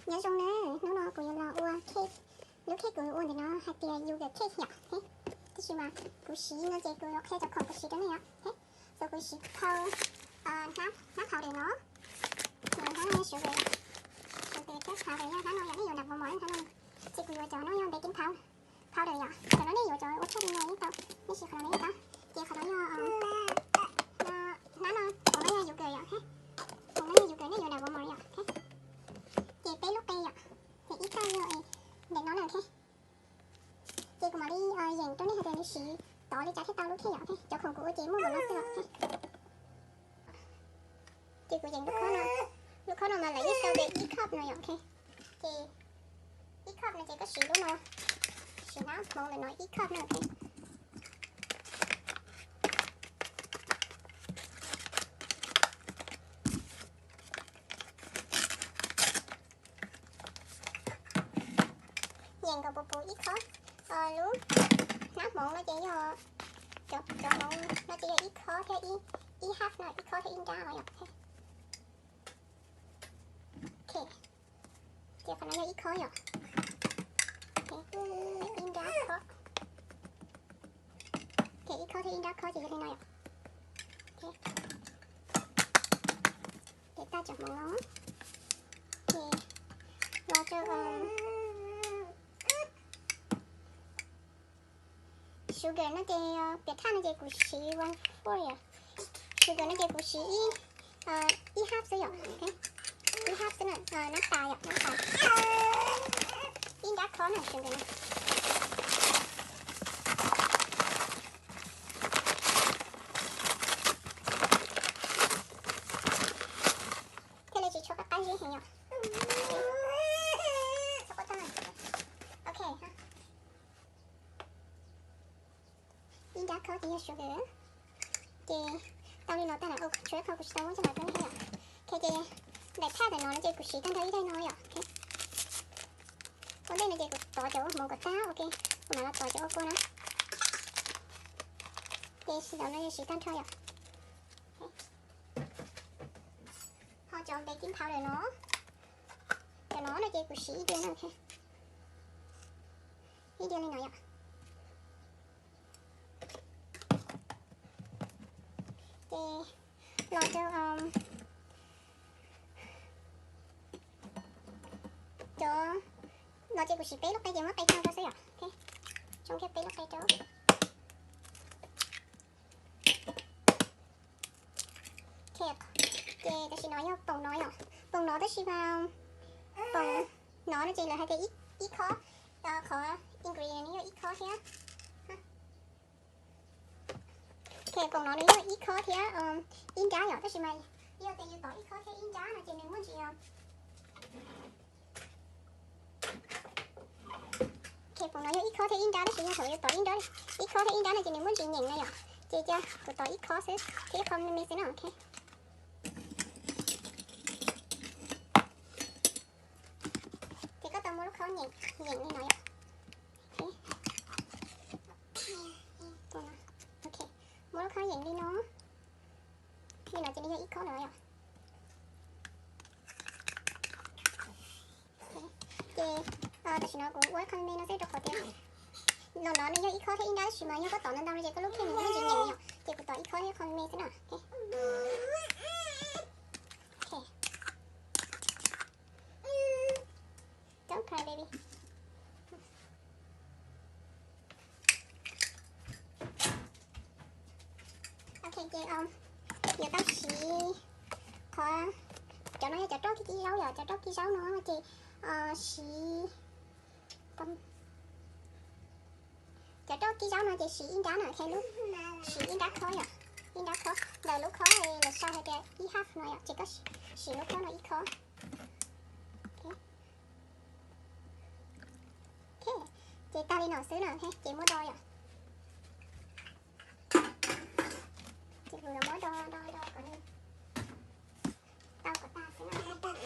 Nyob zoo na, hnub no kuv yuav los ua cake. Lub cake kuv ua ntawm no hais tias yogurt cake yom. Tab sis mas kuv siv no ces kuv yuav qhia cov khoom kuv siv rau nej yom. Ces kuv siv phau, hnab, hnab phau rau no. Ces hnab no sugar, sugar thiab phau rau yog hnab no yom, nej yuav nram Walmart hnab no. Ces kuv yuav cov no yog baking powder, powder yom. Cov no nej yuav cov ua thiaj li no yeej tau, tab sis qhov no yeej tau. Ces qhov no yog, hnab no, qhov no yog yogurt yom. Qhov no yog yogurt, nej yuav nram Walmart yom. Ces peb lub qe yom, ces ib tag yog ntawm no na. Ces kuv mam li yeem rau nej hais tias nws siv tod li cas thiaj tau lub cake yom. Cov khoom kuv ua ces muaj npaum no xwb yom. Ces kuv yeem lub khob no, lub khob no mas lawv yeej sau tias ib cup no yom. Ces ib cup no ces koj siv lub no, siv hnab hmoov ntawm no ib cup no. Yeem kom puv puv ib khob. Lub hnab hmoov no ces yog, cov, cov hmoov no ces yog ib khob thiab ib, ib half no, ib khob thiab ib nrab no yom. Ok, ces qhov no yog ib khob yom. Ib nrab khob. Ces ib khob thiab ib nrab khob ces yog li no yom. Ces tag cov hmoov no, ces los rau sugar no ces, piam thaj no ces kuv siv one fourth yom. Sugar no ces kuv siv ib, ib half xwb yom. Ib half xwb na, nab tas yom, nab tas. Ib nrab khob na sugar no. Thiaj li tsis tshua qab qab zib heev yom. Ok, ib nrab khob ces yog sugar. Ces tau li no tag lawm, tshuav ib qho kuv tsis tau muab coj los rau nej yom. Ok, ces daim thaj ntawm no no ces kuv siv tag nrho ib daim no yom. Ua ntej no ces kuv tov cov ua hmoov kom tag, ok, kuv mam los tov cov ua kua na. Ces siv cov no ces siv tag nrho yom. Ho cov baking powder no, cov no no ces kuv siv ib diav no, ib diav li no yom. Ces los rau cov no ces kuv siv peb lub qe ces muab qe tsoo rau xwb yom. Tsoo kiag peb lub qe rau. Ces tam sim no yog poom no yom, poom no tab sis mas poom no no ces lawv hais tias ib khob, qhov ingredient no yog ib khob thiab. Ces poom no nws yog ib khob thiab ib nrab yom, tab sis mas yog tias yus tov ib khob thiab ib nrab no ces nws muaj ntsis Ces poom no yog ib khob thiab ib nrab, tab sis yog thaum yus tov ib nrab, ib khob thiab ib nrab no ces nws muaj ntsis nyeem no yom. Ces cia kuv tov ib khob xwb thiab ib qho me me xwb no, ok. Ces koj tau muab lub khob nyeem, nyeem li no yom. Ok, muab lub khob nyeem li no. Li no ces nws yog ib khob lawm yom. Ces tam sim no kuv ua ib qho me me no xwb rau qhov tias los no nws yog ib khob thiab ib nrab, tab sis mas yog koj tov ntau ntau no ces koj lub cake nws muaj ntsis nyeem yom. Ces kuv tov ib khob thiab ib qho me me xwb na. Ok. Don't cry, baby. Ok, ces yuav tau siv qhov, cov no yog cov roj kib zaub yom, cov roj kib zaub no ces siv, cov roj kib zaub no ces siv ib nrab no, ok, lub, siv ib nrab khob yom, ib nrab khob ntawm lub khob lawv sau hais tias ib half no yom, ces koj siv lub khob no ib khob. Ok, ces tag li no xwb na, ces muab do yom. Ces kuv yuav muab do do do kom nws tau kom tag xwb na.